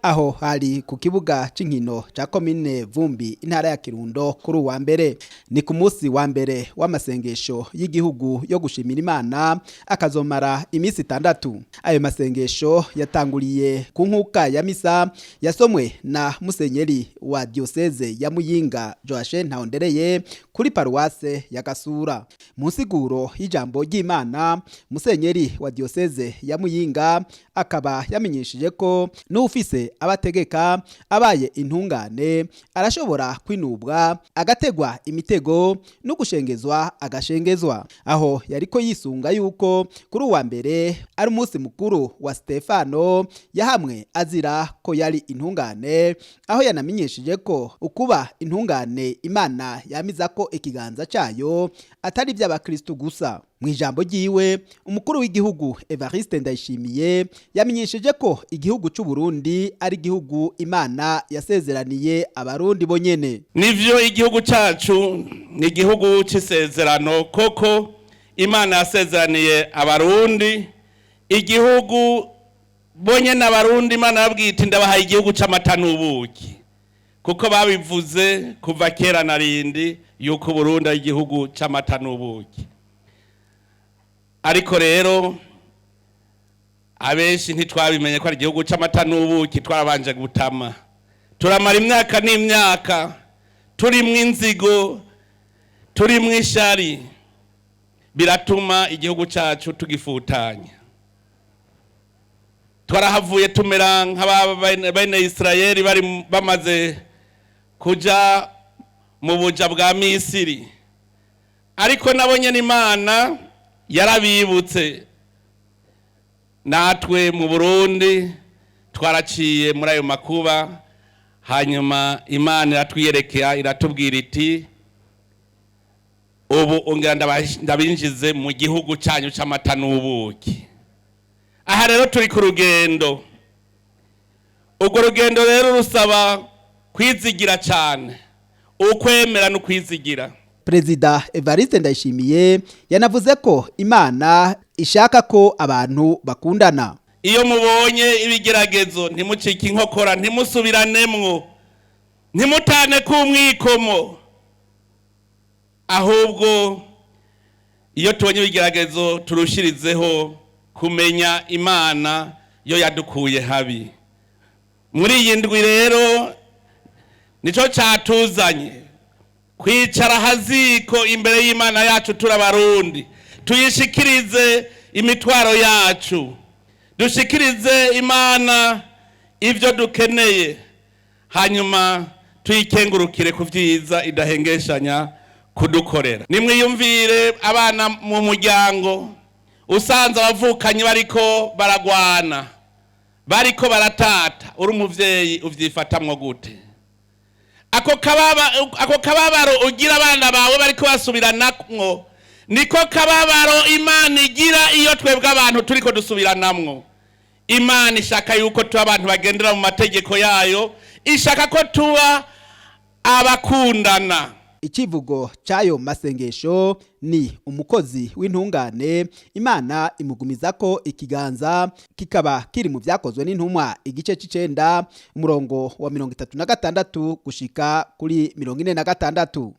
Aho hari ku kibuga c'inkino ca komine Vumbi, intara ya Kirundo, kuri uwa mbere. Ni ku munsi wa mbere w'amasengesho y'igihugu yo gushimira Imana, akazomara iminsi 6. Ayo masengesho yatanguriye ku nkuka ya misa yasomwe na musenyeri wa diocese ya Muyinga, Joachim Ntahondereye, kuri paruwase ya Gasura. Mu nsiguro y'ijambo ry'Imana, musenyeri wa diocese ya Muyinga akaba yamenyesheje ko n'ufise abategeka abaye intungane arashobora kwinubwa, agategwa imitego no gushengezwa agashengezwa. Aho yariko yisunga yuko kuri uwa mbere ari umunsi mukuru wa Stefano yahamwe azira ko yari intungane, aho yanamenyesheje ko ukuba intungane Imana yamiza ko ikiganza cayo atari iby'abakristu gusa. Mu ijambo ryiwe, umukuru w'igihugu Evariste Ndayishimiye yamenyesheje ko igihugu c'u Burundi ari igihugu Imana yasezeraniye Abarundi bonyene. Nivyo, igihugu cacu ni igihugu c'isezerano koko. Imana yasezeraniye Abarundi igihugu bonyene. Abarundi Imana yabwiye iti: "Ndabahaye igihugu c'amata n'ubuki", kuko babivuze kuva kera na rindi yuko Burundi ari igihugu c'amata n'ubuki. Ariko rero abenshi ntitwabimenye ko ari igihugu c'amata n'ubuki. Twarabanje gutama, turamara imyaka n'imyaka turimwo inzigo, turimwo ishari, biratuma igihugu cacu tugifutanya. Twarahavuye tumera nk'aba bene Isirayeli bari bamaze kuja mu buja bwa Misiri, ariko nabo nyene Imana yarabibutse. Natwe mu Burundi twaraciye muri ayo makuba, hanyuma Imana iratwiyerekera, iratubwira iti: "Ubu ongera ndabinjize mu gihugu cyanyu c'amata n'ubuki." Aha rero turi ku rugendo. Urwo rugendo rero rusaba kwizigira cyane, ukwemera no kwizigira. Perezida Evariste Ndayishimiye yanavuze ko Imana ishaka ko abantu bakundana. Iyo mubonye ibigeragezo, ntimucike inkokora, ntimusubiраnemwo, ntimutane ku mwikomo. Ahubwo iyo tubonye ibigeragezo, turushirizeho kumenya Imana yo yadukuye habi. Muri iyi ndwi rero nicyo cyatuzanye kwicara haziko imbere y'Imana yacu. Turi Abarundi, tuyishikirize imitwaro yacu, dushikirize Imana ibyo dukeneye, hanyuma tuyikengurukire ku byiza idahengeshanya kudukorera. Nimwiyumvire abana mu muryango, usanze abavukanyi bariko baragwana, bariko baratata, uri umuvyeyi uvyifatamwo gute? Ako kababaro ugira abana bawe bariko basubiranamwo, niko kababaro Imana igira iyo twebwe abantu turiko dusubiranamwo. Imana ishaka yuko tuba abantu bagendera mu mategeko yayo, ishaka ko tuba abakundana. Ikivugo cy'ayo masengesho ni "Umukozi w'intungane Imana imugumiza ko ikiganza", kikaba kiri mu Byakozwe n'Intumwa, igice c'icenda, umurongo wa 36 gushika kuri 46.